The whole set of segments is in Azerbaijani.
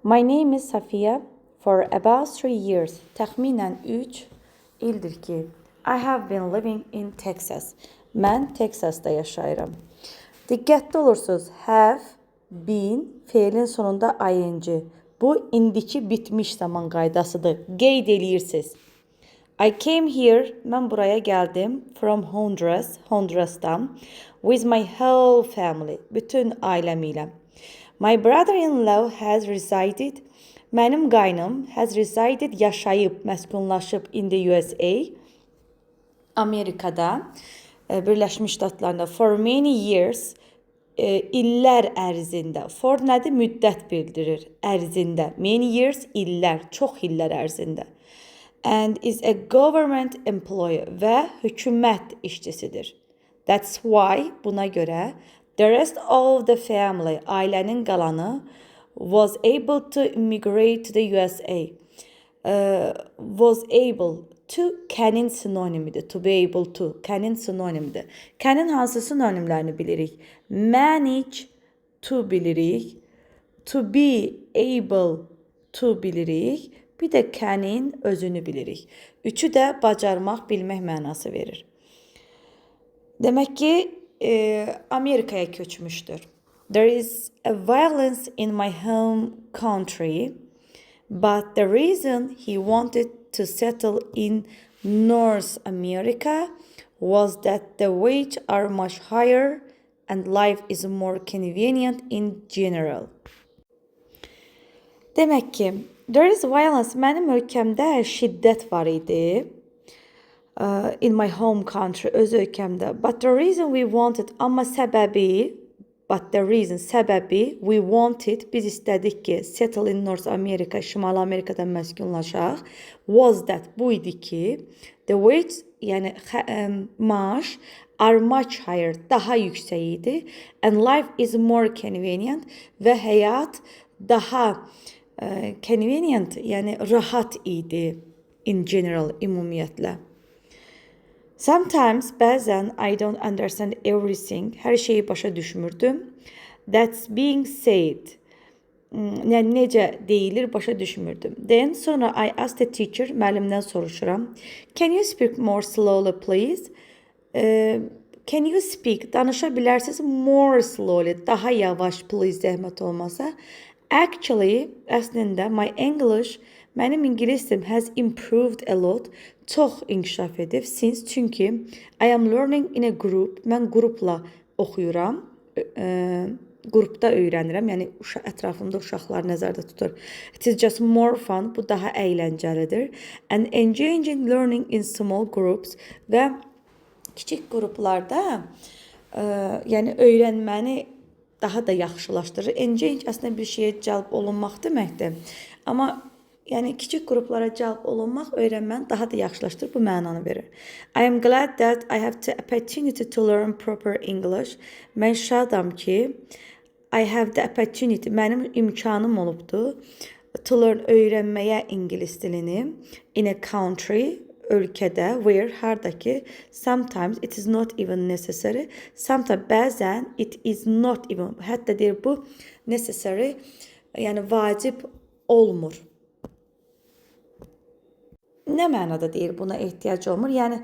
My name is Safiya. For about 3 years, təxminən 3 ildir ki, I have been living in Texas. Mən Texasda yaşayıram. Diqqətli olursunuz. Have been, feilin sonunda ing. Bu indiki bitmiş zaman qaydasıdır. Qeyd eləyirsiniz. I came here, mən buraya gəldim, from Honduras, Hondurasdan, with my whole family, bütün ailəm ilə. My brother-in-law has resided, mənim qaynım, has resided, yaşayıb, məskunlaşıb, in the USA, Amerikada, Birləşmiş Ştatlarında, for many years, illər ərzində. For nədir? Müddət bildirir. Ərzində. Many years, illər, çox illər ərzində. And is a government employee, və hökumət işçisidir. That's why, buna görə, the rest of the family, ailənin qalanı, was able to immigrate to the USA. Was able to can'in sinonimidir. To be able to can'in sinonimidir. Can'in hansı sinonimlərini bilirik? Manage to bilirik. To be able to bilirik. Bir də can'in özünü bilirik. Üçü də bacarmaq, bilmək mənası verir. Demək ki, Amerikaya köçmüşdür. There is a violence in my home country, but the reason he wanted to settle in North America was that the wages are much higher and life is more convenient in general. Demək ki, there is violence, mənim ölkəmdə şiddət var idi. In my home country, öz ölkəmdə. But the reason we wanted, amma səbəbi, but the reason, səbəbi, we wanted, biz istədik ki, settle in North America, Şimali Amerikada məskunlaşaq, was that, bu idi ki, the wage, yəni maaş, are much higher, daha yüksək idi, and life is more convenient, və həyat daha convenient, yəni rahat idi, in general, ümumiyyətlə. Sometimes, bəzən, I don't understand everything. Hər şeyi başa düşmürdüm. That's being said. Yəni necə deyilir, başa düşmürdüm. Then sonra I asked the teacher, müəllimdən soruşuram. Can you speak more slowly, please? Can you speak? Danışa bilərsiniz more slowly, daha yavaş, please, zəhmət olmasa. Actually, əslində, my English, mənim ingilis dilim, has improved a lot. Çox inkişaf edib since, çünki, I am learning in a group. Mən qrupla oxuyuram. Qrupda öyrənirəm. Yəni ətrafımda uşaqlar nəzərdə tutur. It is just more fun. Bu daha əyləncəlidir. And engaging learning in small groups, və kiçik qruplarda yəni öyrənməni daha da yaxşılaşdırır. Engage əslində bir şeyə cəlb olunmaq deməkdir. Amma yəni kiçik qruplara cəlb olunmaq öyrənməni daha da yaxşılaşdırır, bu mənanı verir. I am glad that I have the opportunity to learn proper English. Mən şadam ki, I have the opportunity, mənim imkanım olubdu, to learn, öyrənməyə ingilis dilini, in a country, ölkədə, where, harda ki, sometimes it is not even necessary. Sometimes, bəzən, it is not even, hətta deyir bu necessary, yəni vacib olmur. Nə mənada deyir buna ehtiyac olmur? Yəni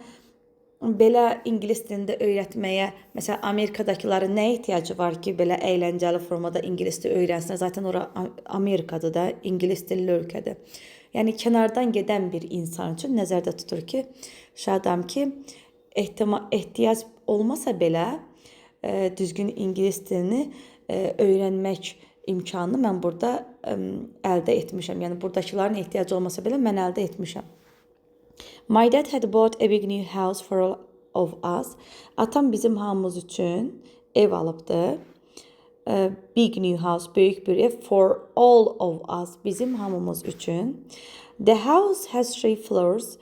belə ingilis dilində öyrətməyə, məsələn, Amerikadakıların nə ehtiyacı var ki, belə əyləncəli formada ingilis dili öyrənsinlər? Zaten ora Amerikadır da, ingilis dilli ölkədir. Yəni kənardan gedən bir insan üçün nəzərdə tutur ki, şadam ki, ehtiyac olmasa belə düzgün ingilis dilini öyrənmək imkanını mən burada əldə etmişəm. Yəni buradakıların ehtiyacı olmasa belə mən əldə etmişəm. My dad had bought a big new house for all of us. Atam bizim hamımız üçün ev alıbdı. Big new house, böyük bir ev, for all of us, bizim hamımız üçün. The house has three floors.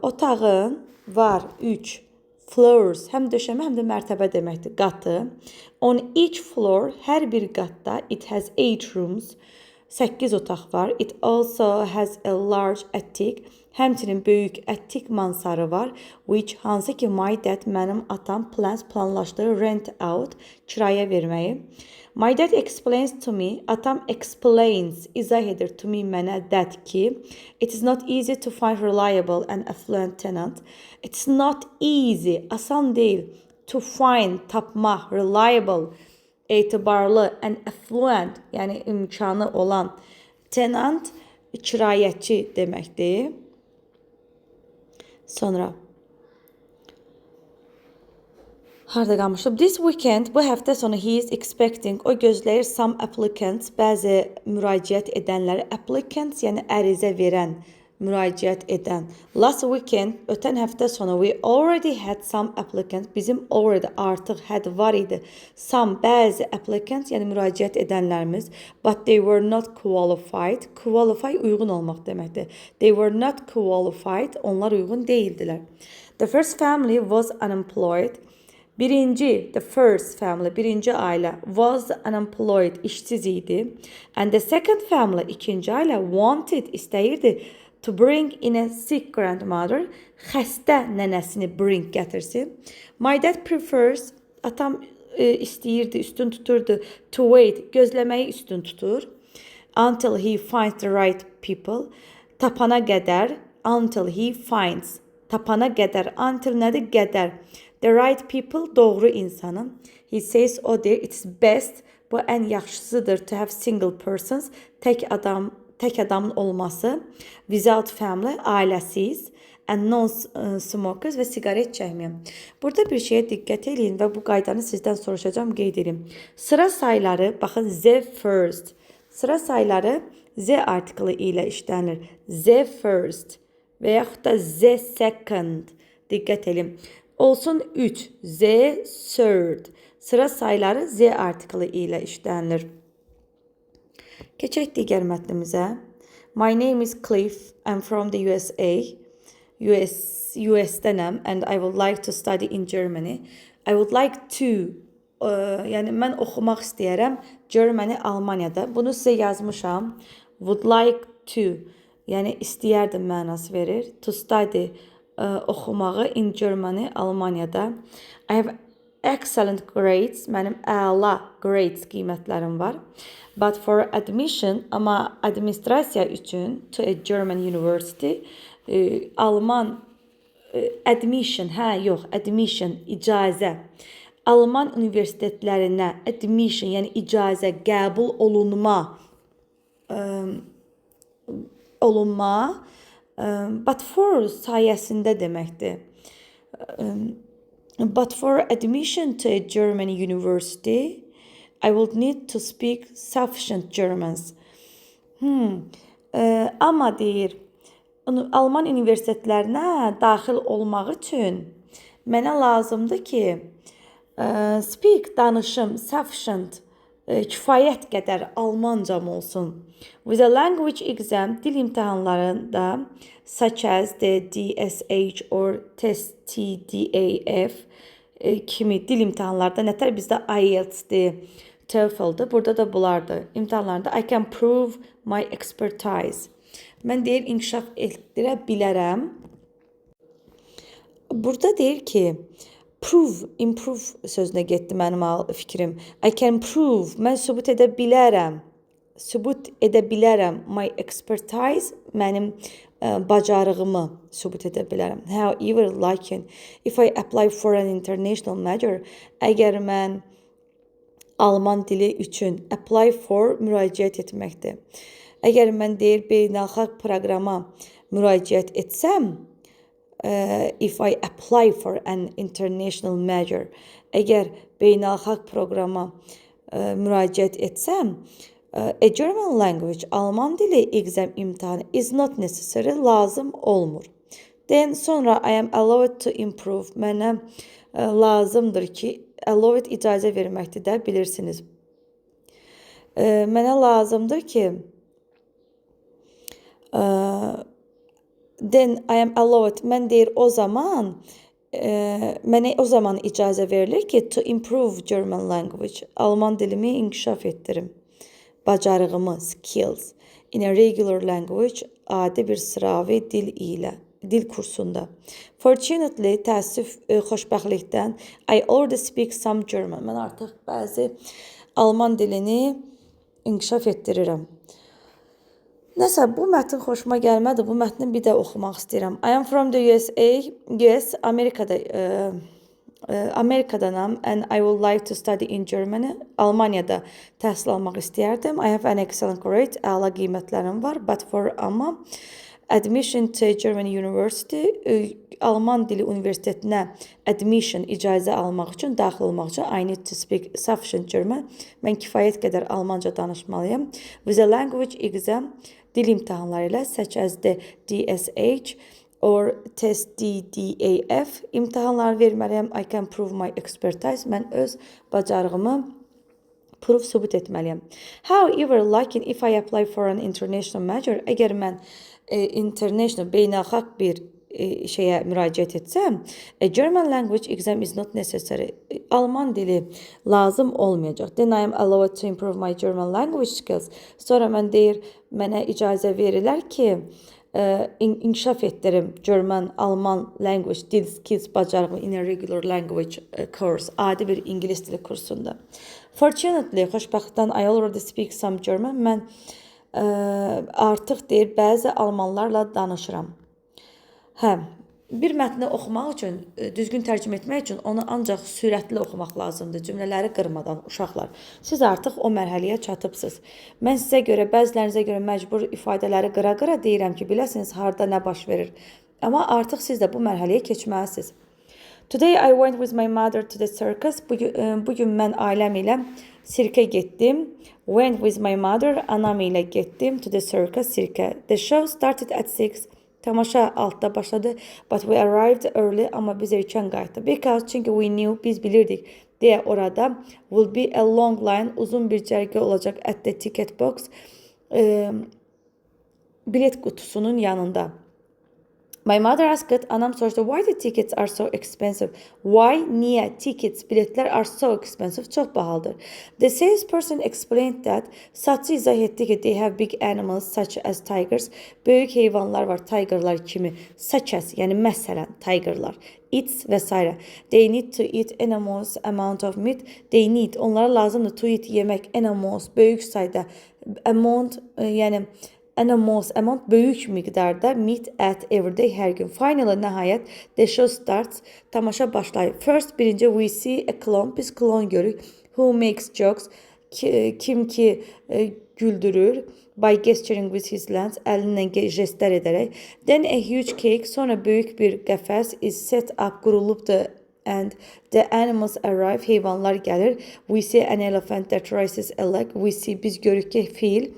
Otağın var 3 floors, həm döşəmə, həm də mərtəbə deməkdir, qatı. On each floor, hər bir qatda, it has eight rooms. 8 otaq var. It also has a large attic. Həmçinin böyük attic, mansarı var. Which, hansı ki, my dad, mənim atam, plans, planlaşdırır, rent out, kirayə verməyi. My dad explains to me, atam explains, izah edir to me mənə that ki, it is not easy to find reliable and affluent tenant. It's not easy, asan deyil, to find, tapmaq, reliable, etibarlı and affluent, yəni imkanı olan tenant, kirayətçi deməkdir. Sonra harda qalmışdım? This weekend, bu həftə sonu he is expecting, o gözləyir some applicants, bəzi müraciət edənləri, applicants, yəni ərizə verən, müraciət edən. Last weekend, ötən həftə sonu we already had some applicants, bizim already artıq had var idi. Some, bəzi applicants, yəni müraciət edənlərimiz, but they were not qualified. Qualify uyğun olmaq deməkdir. They were not qualified, onlar uyğun deyildilər. The first family was unemployed. Birinci, the first family, birinci ailə was unemployed, işsiz idi. And the second family, ikinci ailə wanted, istəyirdi to bring in a sick grandmother, xəstə nənəsini bring gətirsin. My dad prefers, atam istəyirdi, üstün tuturdu, to wait, gözləməyi üstün tutur. Until he finds the right people, tapana qədər, until he finds, tapana qədər, until nədir? Qədər. The right people, doğru insanın. He says, o deyir, it's best, bu ən yaxşısıdır to have single persons, tək adam, tək adamın olması, without family, ailəsiz, and non-smokers və siqaret çəkməyən. Burada bir şeyə diqqət eləyin və bu qaydanı sizdən soruşacağam, qeyd edeyim. Sıra sayları, baxın, the first. Sıra sayları Z artiklı ilə işlənir. The first və yaxud da the second. Diqqət eləyin. Olsun 3, the third. Sıra sayları Z artiklı ilə işlənir. Keçək digər mətnimizə. My name is Cliff. I'm from the USA. US-dənəm and I would like to study in Germany. I would like to, yəni mən oxumaq istəyirəm Germany, Almaniyada. Bunu sizə yazmışam. Would like to, yəni istəyərdim mənası verir. To study, oxumağı in Germany, Almaniyada. I have excellent grades. Mənim əla grades qiymətlərim var. But for admission, amma administrasiya üçün to a German university, Alman admission, hə, yox, admission, icazə. Alman universitetlərinə admission, yəni icazə, qəbul olunma, olunma, but for sayəsində deməkdir. But for admission to a German university, I would need to speak sufficient Germans. Amma deyir, Alman universitetlərinə daxil olmaq üçün mənə lazımdır ki, speak, danışım, sufficient, kifayət qədər Almancam olsun. With a language exam, dil imtahanlarında, such as the DSH or test TDAF kimi dil imtahanlarda, nətər bizdə IELTS-dir, TOEFL-dır, burada da bunlardır. İmtahanlarda I can prove my expertise. Mən deyir, inkişaf etdirə bilərəm. Burada deyir ki, prove, improve sözünə getdi mənim fikrim. I can prove, mən sübut edə bilərəm. Sübut edə bilərəm. My expertise, mənim bacarığımı sübut edə bilərəm. However, lakin, if I apply for an international major, əgər mən Alman dili üçün apply for müraciət etməkdir. Əgər mən deyir beynəlxalq proqrama müraciət etsəm, if I apply for an international major, əgər beynəlxalq proqrama müraciət etsəm, a German language, Alman dili exam imtahanı is not necessary, lazım olmur. Then sonra I am allowed to improve, mənə lazımdır ki, allowed icazə verməkdir də, bilirsiniz. Mənə lazımdır ki, then I am allowed, mən deyir o zaman, mənə o zaman icazə verilir ki, to improve German language, Alman dilimi inkişaf etdirim, bacarığımı, skills, in a regular language, adi bir sıravi dil ilə, dil kursunda. Fortunately, təəssüf, xoşbəxtlikdən, I already speak some German. Mən artıq bəzi Alman dilini inkişaf etdirirəm. Nəsə bu mətn xoşuma gəlmədi. Bu mətni bir də oxumaq istəyirəm. I am from the USA. Yes, Amerikada Amerikadanam and I would like to study in Germany. Almaniyada təhsil almaq istəyərdim. I have an excellent grade. Əla qiymətlərim var. But for amma admission to German University, Alman dili universitetinə admission, icazə almaq üçün, daxil olmaq üçün I need to speak sufficient German. Mən kifayət qədər almanca danışmalıyam. With a language exam, dil imtahanları ilə, such as the DSH or test DDAF imtahanları verməliyəm. I can prove my expertise. Mən öz bacarığımı proof, sübut etməliyəm. However, lakin if I apply for an international major, əgər mən international, beynəlxalq bir şeyə müraciət etsəm, a German language exam is not necessary. Alman dili lazım olmayacaq. Then I am allowed to improve my German language skills. Sonra mən deyir, mənə icazə verirlər ki, inkişaf etdirim German, Alman language, dil skills bacarığımı in a regular language course, adi bir ingilis dili kursunda. Fortunately, xoşbəxtdən I already speak some German. Mən artıq deyir, bəzi almanlarla danışıram. Hə, bir mətni oxumaq üçün, düzgün tərcümə etmək üçün onu ancaq sürətli oxumaq lazımdır, cümlələri qırmadan, uşaqlar. Siz artıq o mərhələyə çatıbsınız. Mən sizə görə, bəzilərinizə görə məcbur ifadələri qıra-qıra deyirəm ki, biləsiniz harda nə baş verir. Amma artıq siz də bu mərhələyə keçməlisiniz. Today I went with my mother to the circus. Bugün mən ailəm ilə sirkə getdim. Went with my mother, anam ilə getdim to the circus, sirkə. The show started at 6. Tamaşa 6-da başladı. But we arrived early, amma biz erkən qayıtdıq. Because, çünki we knew, biz bilirdik. Deyə orada will be a long line, uzun bir cərgə olacaq at the ticket box. Bilet qutusunun yanında. My mother asked, anam soruşdu, why the tickets are so expensive? Why, niyə tickets, biletlər are so expensive, çox bahalıdır. The salesperson explained that, satıcı izah etdi ki, they have big animals such as tigers. Böyük heyvanlar var, tigerlar kimi. Such as, yəni məsələn, tigerlar. Its və s. They need to eat enormous amount of meat. They need, onlara lazımdır to eat, yemək, enormous, böyük sayda. Amount, yəni enormous amount, böyük miqdarda meat, ət, every day, hər gün. Finally, nəhayət, the show starts. Tamaşa başlayır. First, birinci, we see a clown. Biz clown görürük. Who makes jokes. Kim ki güldürür. By gesturing with his hands. Əlinlə jestlər edərək. Then a huge cage. Sonra böyük bir qəfəs is set up. Qurulubdur and the animals arrive. Heyvanlar gəlir. We see an elephant that raises a leg. We see, biz görürük ki, fil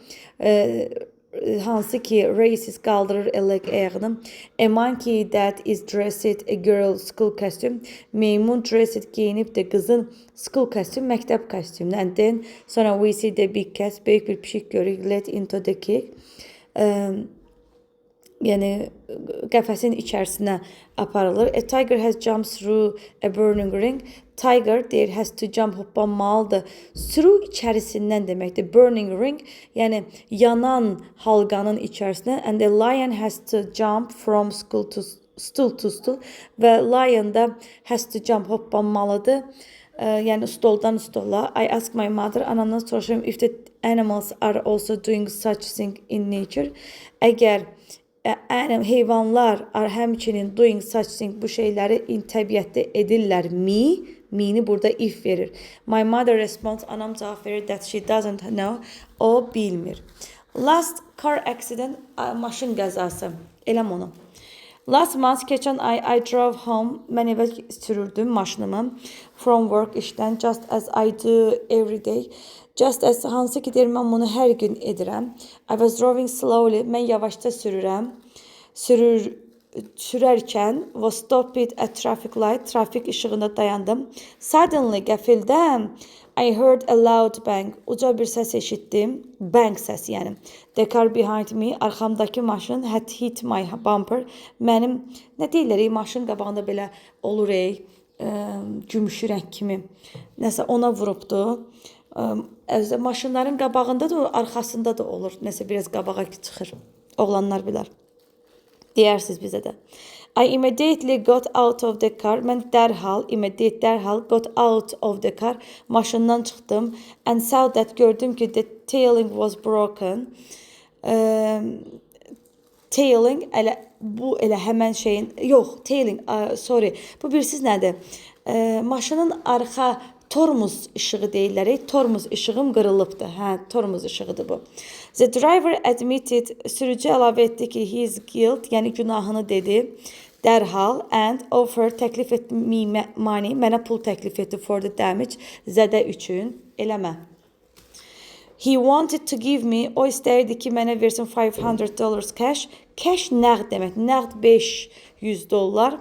hansı ki raises, qaldırır a leg, ayağını. A monkey that is dressed a girl school costume. Meymun dressed, geyinib də qızın school costume, məktəb kostyumunu. And then sonra we see the big cat, böyük bir pişik görürük, let into the cage. Yəni qəfəsin içərisinə aparılır. A tiger has jumped through a burning ring. Tiger deyir has to jump, hoppanmalıdır. Through, içərisindən deməkdir. Burning ring, yəni yanan halqanın içərisindən and the lion has to jump from school to stool to stool və lion da has to jump, hoppanmalıdır. Yəni stoldan stola. I ask my mother, anamdan soruşuram, if the animals are also doing such thing in nature. Əgər heyvanlar are həmçinin doing such thing, bu şeyləri in təbiətdə edirlərmi? Mini burada if verir. My mother responds, anam cavab verir that she doesn't know. O bilmir. Last car accident, maşın qəzası. Eləm onu. Last month, keçən ay, I drove home. Mən evə sürürdüm maşınımı. From work, işdən, just as I do every day. Just as, hansı ki deyir, mən bunu hər gün edirəm. I was driving slowly. Mən yavaşca sürürəm. Sürərkən was stopped at traffic light. Trafik işığında dayandım. Suddenly, qəfildən I heard a loud bang. Uca bir səs eşitdim. Bang səsi yəni. The car behind me, arxamdakı maşın had hit my bumper. Mənim nə deyirlər, ey, maşın qabağında belə olur ey, gümüşü rəng kimi. Nəsə ona vurubdu. Özü maşınların qabağında da, arxasında da olur. Nəsə biraz qabağa çıxır. Oğlanlar bilər. Deyərsiniz bizə də. I immediately got out of the car. Mən dərhal, immediate dərhal got out of the car. Maşından çıxdım and saw that gördüm ki the tailing was broken. Tailing elə bu elə həmən şeyin yox, tailing, sorry. Bu bilirsiz nədir? Maşının arxa tormuz işığı deyirlər. Tormuz işığım qırılıbdı. Hə, tormuz işığıdır bu. The driver admitted, sürücü əlavə etdi ki, his guilt, yəni günahını dedi dərhal and offered təklif etdi me money, mənə pul təklif etdi for the damage, zədə üçün. Eləmə. He wanted to give me, o istəyirdi ki, mənə versin $500 cash. Cash nəqd demək, nəqd 500 dollar.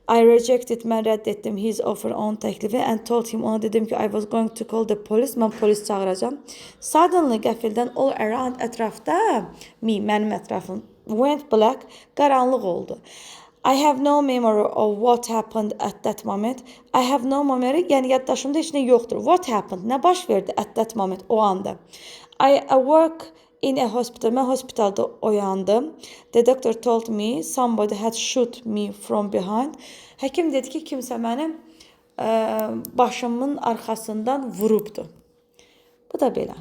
I rejected, mən rədd etdim his offer, onun təklifi and told him, ona dedim ki, I was going to call the police, mən polis çağıracağam. Suddenly, qəfildən all around, ətrafda, me, mənim ətrafım, went black, qaranlıq oldu. I have no memory of what happened at that moment. I have no memory, yəni yaddaşımda heç nə yoxdur. What happened? Nə baş verdi at that moment, o anda? I awoke in a hospital. Mən hospitalda oyandım. The doctor told me somebody had shot me from behind. Həkim dedi ki, kimsə mənim başımın arxasından vurubdu. Bu da belə.